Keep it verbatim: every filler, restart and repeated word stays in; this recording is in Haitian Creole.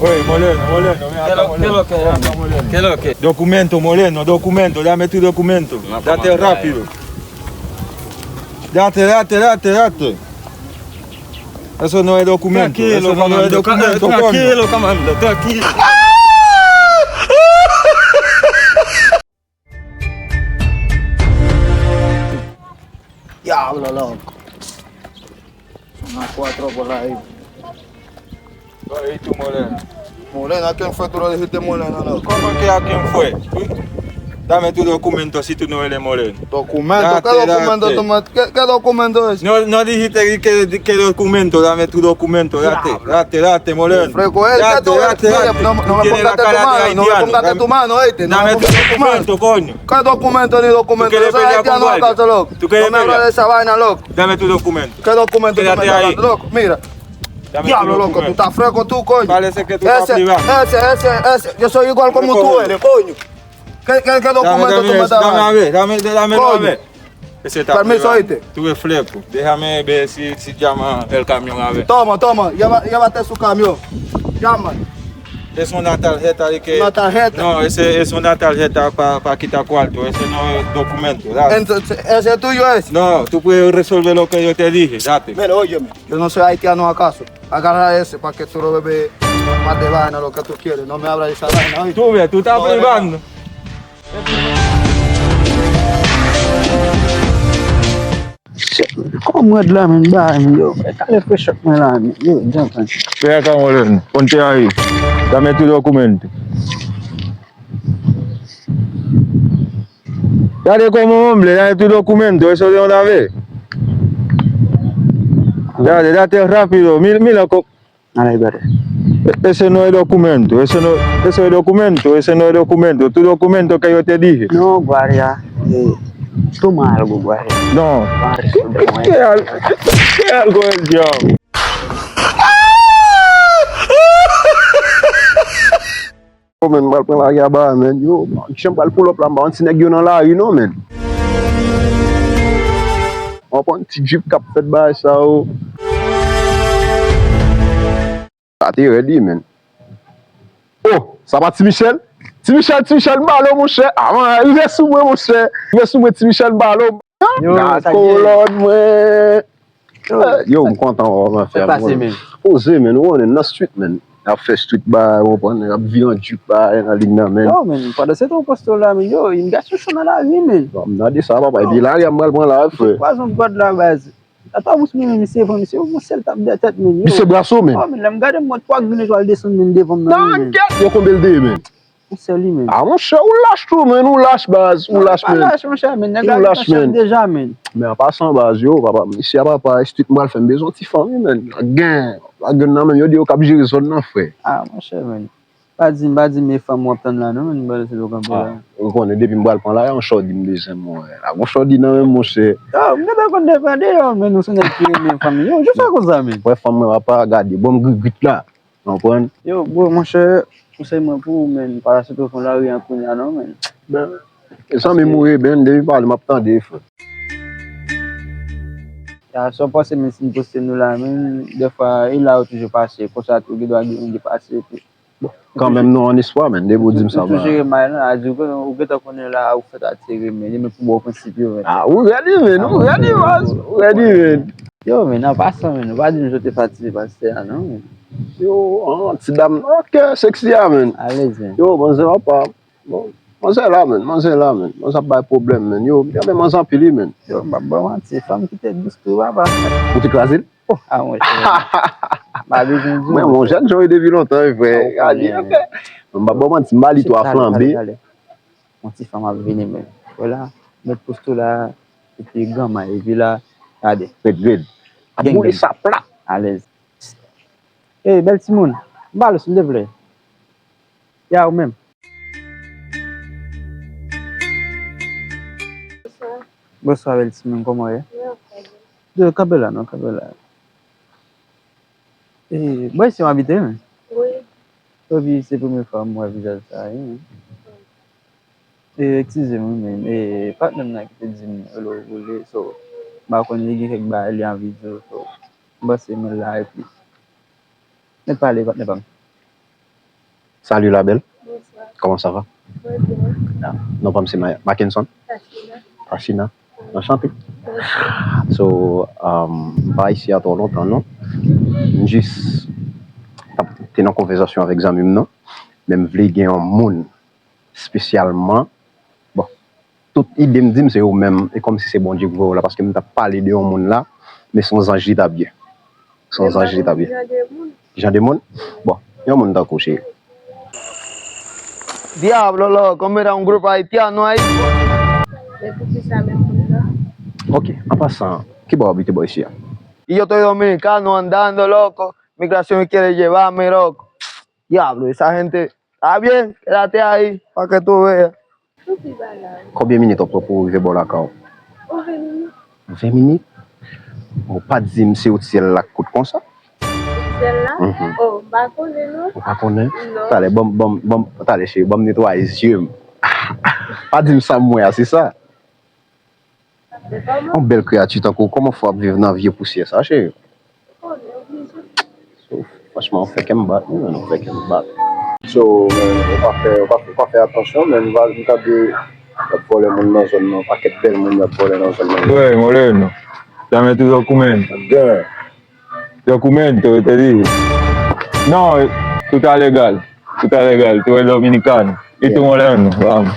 Oye, Moleno, Moleno, ven acá, Moleno. Ven acá, Moleno. ¿Qué es lo que? Documento, Moleno, documento, dame tu documento. Date rápido. Date, date, date, date. Eso no es documento, eso no es documento, coño. Tranquilo, comando, tranquilo. Diablo, loco. Son las cuatro por ahí. Oye, tú, Moleno. Moleno, ¿a quién fue tú le dijiste Moleno, loco? ¿Cómo que a quién fue? Dame tu documento si tú no eres Moleno. ¿Documento? ¿Qué documento tú me, qué, qué documento es? No, no dijiste que, que documento, dame tu documento, date, date, date, Moleno. Fresco, eh, date, date, date. No, no me pongas tu mano, no me pongas tu mano, ¿oíste? No me pongas tu mano. Dame tu documento, coño. ¿Qué documento ni documento? Yo soy haitiano, acaso, loco? ¿Tú quieres pelear? No me hables de esa vaina, loco. Dame tu documento. ¿Qué documento tú me estás hablando, loco? Mira. Diablo, loco, tú estás fresco tú, coño. Parece que tú estás privando. Ese, ese, ese, yo soy igual como tú eres, coño. ¿Qué, qué, qué documento tú me estás dando? Dame, dame, dame, dame, dame. Coño. Permiso, ¿oíste? Tú eres fresco. Déjame ver si, si llama el camión, a ver. Toma, toma, lleva, llévate su camión. Llama. Es una tarjeta de que... Una tarjeta. No, ese es una tarjeta para pa quitar cuarto. Ese no es documento. Dale. Entonces, ¿ese tuyo es? No, tú puedes resolver lo que yo te dije. Date. Mira, óyeme, yo no soy haitiano acaso. Agarra ese para que tú lo bebes más de vaina, lo que tú quieres. No me abras esa vaina, ¿oíste? Tú ves, tú estás privando. Shit, kòman m rèd la, menn, bay, menn, yo. Talè frechòt mwen la, menn, yo, djantan. Ven acá, Moleno, ponte ahí. Dame tu documento. Dale como hombre, dame tu documento, eso de una vez. Dale, date rápido. Mil, mil, Ala, brother. E-, ese no es documento, ese no, eso es documento, ese no es documento, tu documento que yo te dije. No, guardia, eh, toma algo, guardia. No. Guardia, toma algo. ¿Qué, qué al-, qué algo del diablo? Yo, menn, m pral pran lari a ba, menn. Yo, kijan m pral pull up la, m pa konn si nèg yo nan lari non, menn. M pran ti drip k ap fèt bagay sa yo. Sa te rèd wi, menn. Oh, sa pa Ti Michel? Ti Michel, Ti Michel, m pale w, monchè. Avan, rive sou mwen, monchè. Rive sou mwen, Ti Michel, m pale w. Yo, gad sa k gen? Kolòn mwen. Yo, eh, yo, sa m kontan wè w, man, frè. Sa k pase, menn? Poze, menn, ou konnen, nan street, menn. Ap fè street bagay, ou konprann, ap vire an drip bagay nan lig nan, menn. Yo, menn, pandan se tan ou poste w la, menn, yo, imigrasyon cho nan lari, menn. Bon, m tande sa, papa, epi lari a m pral pran la, frè. Pwason God la, baz. Ata ou sou mwen, misye, misye, yon sèl tap dèyè tèt, menn, yo. Misye braso, menn. Oh, menn, lè m gade m wè twa grenn etwal desann, menn, devan m nan, menn. Nan gèt, yo konbyen l te ye, menn? Ou sèl li menm. Ah, monchè, ou lach tou, menn, ou lach, baz, ou lach, menn. Non, pa lach, monchè, menn, nèg la gentan chèf deja, menn. Men an pasan, baz, yo, papa, mesye a, papa, street m pral fè, m bezwen ti fanm wi, menn. Gen, gen nan menm, yo di yo k ap jere zòn nan, frè. Ah, monchè, menn. Pa di m, pa di m, e fanm w ap tann la, non, menn, m panse se ou kanpe la. Ah, ou konnen, depi m pral pran la, yon chòdi m bezwen, mwen. La, yon chòdi nan menm, monchè. Yo, m gentan konn devan de yo, menn, ou se nèg ki renmen fanm, yo, jis fè konsa, menn. Wè fanm mwen, papa, gade, bon, m grigrit la. Konprann? Yo, bro, monchè, konsèy mwen pou ou, menn, pa sot fon lari an kounye a non, menn. Ben, e zanmi m ou ye, ben, depi pale, m ap tande, frè. Ya, sa w panse, menn, si n poste nou la, menn, dèfwa, e la yo toujou pase, konsa tou, gen dwa gen moun ki pase, epi. Bon, kanmenm, nou an espwa, menn, depi w di m sa, nou toujou jere may lan, a di w, ou gentan konnen la, ou fèt atire, menn, e menn pou bon prensip yo, menn. Ah, ou rèd wi, menn, ou rèd wi, baz, ou rèd wi, menn. Yo, menn, an pasan, menn, ou pa di m jan w te fatige pastè a, non, menn. Yo, an, ti dam, ok, sexy a, menn. Alèz, menn. Yo, manzè papa. Bon, manzè la, menn, manzè la, menn. Manzè ap bay pwoblèm, menn. Yo, m te renmen manzè anpil, wi, menn. Yo, m p ap ba w manti, fanm ki te dous tou, papa. Ou te kraze l? Oh, ah, monchè. M pa bezwen di w, monchè. Mwen, yon jèn jan wi depi lontan, wi, frè. Ah, ou konnen, menn. Gade, ok. M p ap ba w manti, m ba li twa flanbe. Yon ti fanm ap vini, menn. Vwala, met posto la, epi granmay, epi la, gade. Red, red. Ap boule sa plat. Alèz. Ey, bèl timoun, m pale w, silvouplè. Ya, ou menm. Bonswa. Bonswa, bèl timoun, kòman w ye? Yo, kanpe la, non, kanpe la. E, bò isi w abite, menn? Wi. Epi se premye fwa m wè vizaj sa a, wi, menn. E, eskize m, wi, menn. E, patnè m nan ki te di m, rele w, rele, so, m pa konn, li gen kèk bagay li anvi di w, so, m pase men l la, epi, met pale, patnè pa m. Salut la belle. Bonsoir. Comment ça va? Très bien. Ah, non pa m se Ma- Mackenson. Tachina. Tachina. Enchanté. So, um, m pa isi a twò lontan non. M jis t ap te nan konvèsasyon avèk zanmi m nan. Men m vle gen yon moun espesyalman. Bon, tout ide m di m se ou menm, e kòmsi se Bondye ki voye w la, paske m t ap pale de yon moun la, men se yon zanj li t ap ye. Se yon zanj li t ap ye. Jan de moun? Jan de moun? Bon, yon moun tankou cheri. Diablo, loco, mira un grupo haitiano ahí. Men poukisa menm moun nan? Ok, an pasan, ki bò w abite bò isi a? Y yo estoy dominicano andando, loco. Migración quiere llevarme, loco. Diablo, esa gente. Está bien, quédate ahí, pa que tú veas. Konbyen minit w ap pran pou w rive bò lakay w? Ven minit. Ven minit? Ou pa di m se otyèl la k kout konsa? Otyèl la? Mhm. Oh, m pa konnen non. Ou pa konnen? Non. Talè, ban m, ban m, ban m, talè cheri, ban m netwaye zye m. Pa di m sa m wè a, se sa? Yon bèl kreyati tankou w, kòman fè w ap viv nan vye pousyè sa, cheri? So, franchman, ou fè kè m bat, wi, man, ou fè kè m bat. So, men, ou pa fè, ou pa, ou pa fè atansyon, men m va, m tande y ap vòlè moun nan zòn nan, pakèt bèl moun y ap vòlè nan zòn nan. Wi, Moreno. Dame tu documento. Documento, yo te di. No, tú estás legal. Tú estás legal, tú eres dominicano. Y tú moreno, vamos.